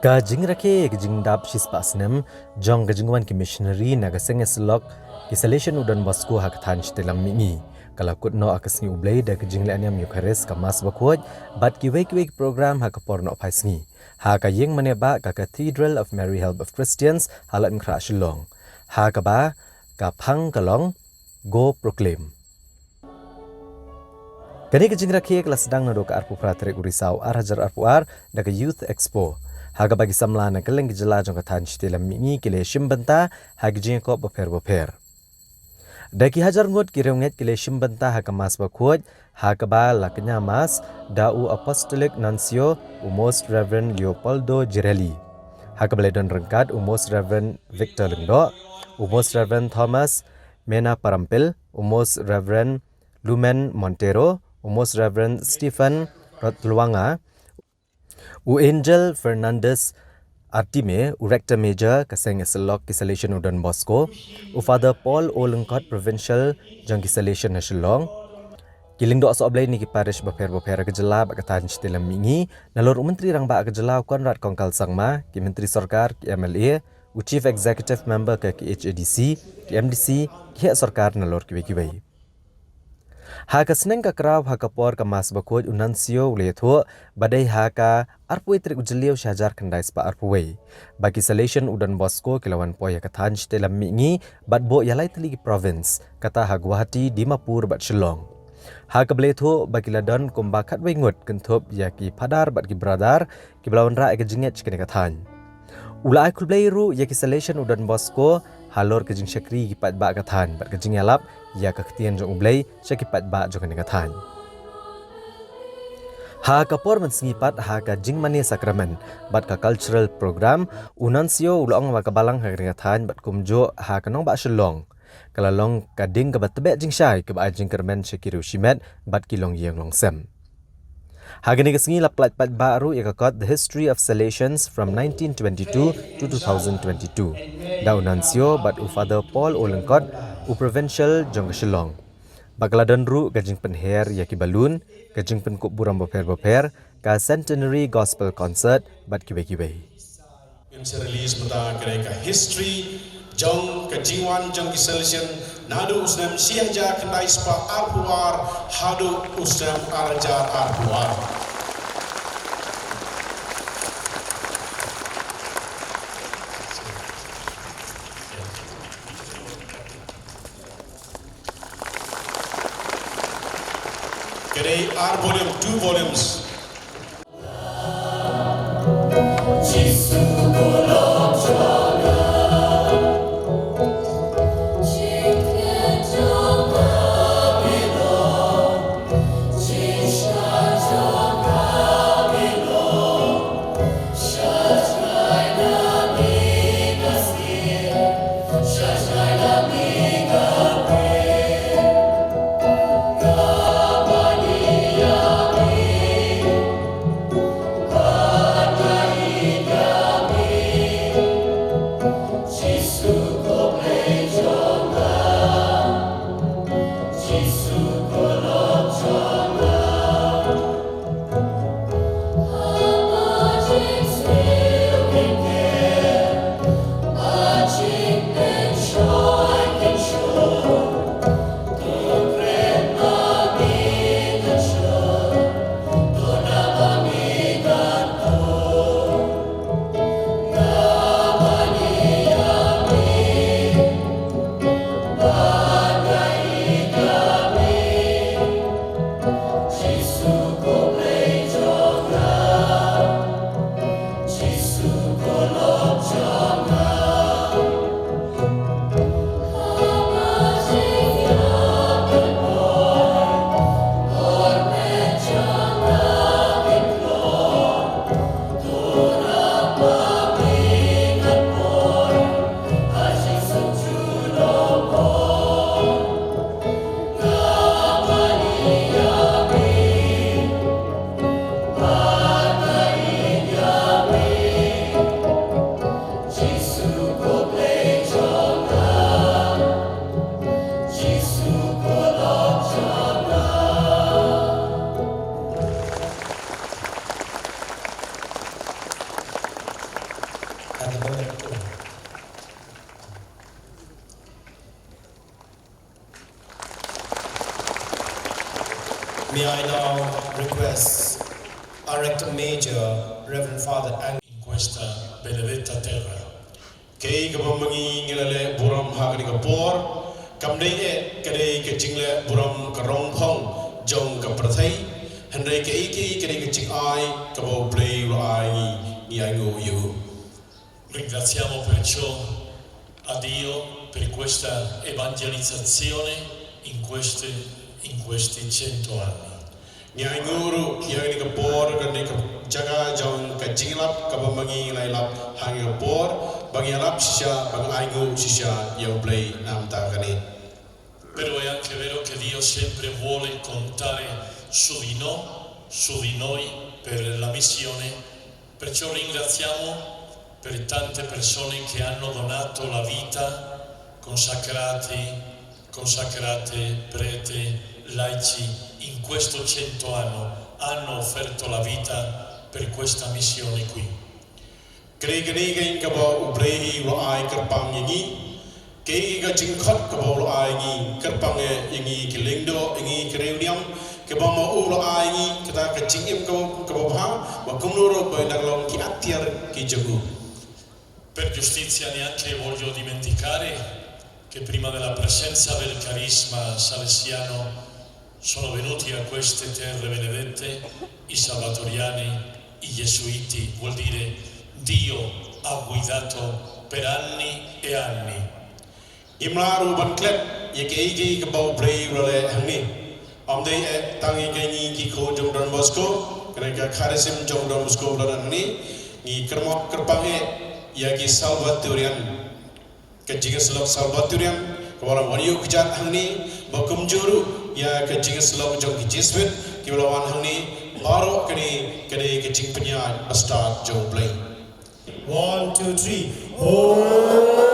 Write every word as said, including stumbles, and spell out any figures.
Ka jingrakhe ka jingdap shispah snem jong ka jingwan ki missionary na ka seng ïasyllok ki Salesian u Don Bosco ha ka thaiñ Shityllam Mihngi ka la kut noh ha ka sngi U Blei da ka jinglehniam Ïukharist, ka Mass Bakhuid bad kiwei kiwei ki program ha ka por nohphai sngi ha ka ïing mane bah ka Cathedral of Mary Help of Christians ha Laitumkhrah, Shillong, ha kaba ka phang ka long Go Proclaim. Kane ka jingrakhe ka la sdang naduh ka arphew phra tarik u Risaw ar hajar arphew ar da ka Youth Expo, ha kaba ki samla na kylleng ki jylla jong ka thaiñ Shityllam Mihngi ki la shim bynta ha ki jingïakop bapher bapher. Da ki hajar ngut ki riewngeit ki la shim bynta ha ka Mass Bakhuid, ha kaba la kñia Mass da u Apostolic Nuncio, u Most Reverend Leopoldo Girelli, ha kaba la don ryngkat u Most Reverend Victor Lyngdoh, u Most Reverend Thomas Mena Parampil, u Most Reverend Lumen Montero, u Most Reverend Stephen Rotluanga, u Angel Fernandez Artime, u Rector Major ka seng ïasyllok ki Salesian u Don Bosco, u Father Paul O Lyngkot, Provincial jong ki Salesian na Shillong, ki lyngdoh sohblei na ki parish bapher bapher ka jylla bad ka thaiñ Shityllam Mihngi, nalor u Myntri Rangbah ka jylla u Conrad Kongkal Sangma, ki Myntri Sorkar, ki M L A, u Chief Executive Member ka K H A D C, ki M D C, ki heh sorkar nalor kiwei kiwei. Ha ka sneng ka kraw ha ka por ka Mass Bakhuid u Nuncio u la ïathuh ba dei ha ka arphew tarik u Jylliew shi hajar khyndai spah arphew wei ba ki Salesian u Don Bosco ki la wan poi ha ka thaiñ Shityllam Mihngi bad buh ïa lai tylli ki province, kata ha Guwahati, Dimapur bad Shillong, ha kaba la ïathuh ba ki la don kumba khatwei ngut kynthup ïa ki phadar bad ki brother kiba la wanrah ïa ka jingngeit sha kane ka thaiñ. U la ai khublei ruh ïa ki Salesian u Don Bosco halor ka jingshakri ïa ki paidbah ka thaiñ bad ka jingïalap ïa ka ktien jong U Blei sha ki paidbah jong kane ka thaiñ. Ha ka por mynsngi pat, ha ka jingmane sakramen bad ka cultural program, u Nuncio u la ong ba ka Balang ha kane ka thaiñ bad kumjuh ha ka nongbah Shillong ka la long ka ding kaba tbeh jingshai kaba ai jingkyrmen sha ki riew shimet bad ki longïing longsem. Ha kane ka sngi la pyllait paidbah ruh ïa ka kot The History of Salesians from nineteen twenty-two to two thousand twenty-two da u Nuncio bad u Father Paul O Lyngkot, u Provincial jong ka Shillong. Ba ka la don ruh ka jingpynher ïa ki balloon, ka jingpynkup burom bapher bapher, ka Centenary Gospel Concert bad kiwei kiwei. Ngin sa release mynta ka dei ka history jong ka jingwan jong ki Salesian naduh u snem shi hajar khyndai spah arphew ar haduh u snem ar hajar arphew ar. Ka dei ar volume, two volumes. May I now request our Rector Major, Reverend Father Ang. In questa benedetta terra. Kaei kaba ma ngi ngi la leh burom ha kane ka por, kam dei eh ka dei ka jingleh burom ka rong phong jong ka pyrthei, hynrei kaei kaei ka dei ka jingai kaba U Blei u la ai ngi, ngi ainguh ïa u. Ringraziamo perciò a Dio per questa evangelizzazione in queste, in questi cento anni. Ngi ainguh ruh ïa kane ka por, kane ka jaka jong ka jingïalap kaba ma ngi la ïalap ha kane ka por, ba ngi ïalap shisha, ba ngi ainguh shisha ïa U Blei na ka bynta kane. Però è anche vero che Dio sempre vuole contare su di no-, su di noi per la missione, perciò ringraziamo per tante persone che hanno donato la vita, consacrati, consacrate, prete, laici, in questo cento anno hanno offerto la vita per questa missione qui. Kane, kane ka dei kaba U Blei u la ai kyrpang ïa ngi. Kaei ka jingkhot kaba u la ai ngi, kyrpang ïa ngi ki lyngdoh, ïa ngi ki riewniam, kaba ma u la ai ngi kata ka jingim kaba, kaba bha, ba kumno ruh ba ngin long ki atiar ki jong u. Per giustizia neanche voglio dimenticare che prima della presenza del carisma salesiano sono venuti a queste terre benedette i salvatoriani, i gesuiti, vuol dire Dio ha guidato per anni e anni. Ngim lah ruh ban klet ïa kaei kaei kaba U Blei u la leh hangne. Ym dei eh tang ïa ngi ki khun jong Don Bosco, kane ka charism jong Don Bosco ba la don hangne. Ngi kyrpang, kyrpang eh ïa ki Salvatorian, ka jingïasyllok Salvatorian kaba la wan ïuh kjat hangne, ba kumjuh ruh ïa ka jingïasyllok jong ki Jesuit kiba la wan hangne. Baroh kane ka dei ka jingpynïaid bastad jong U Blei. One, two, three. Ho!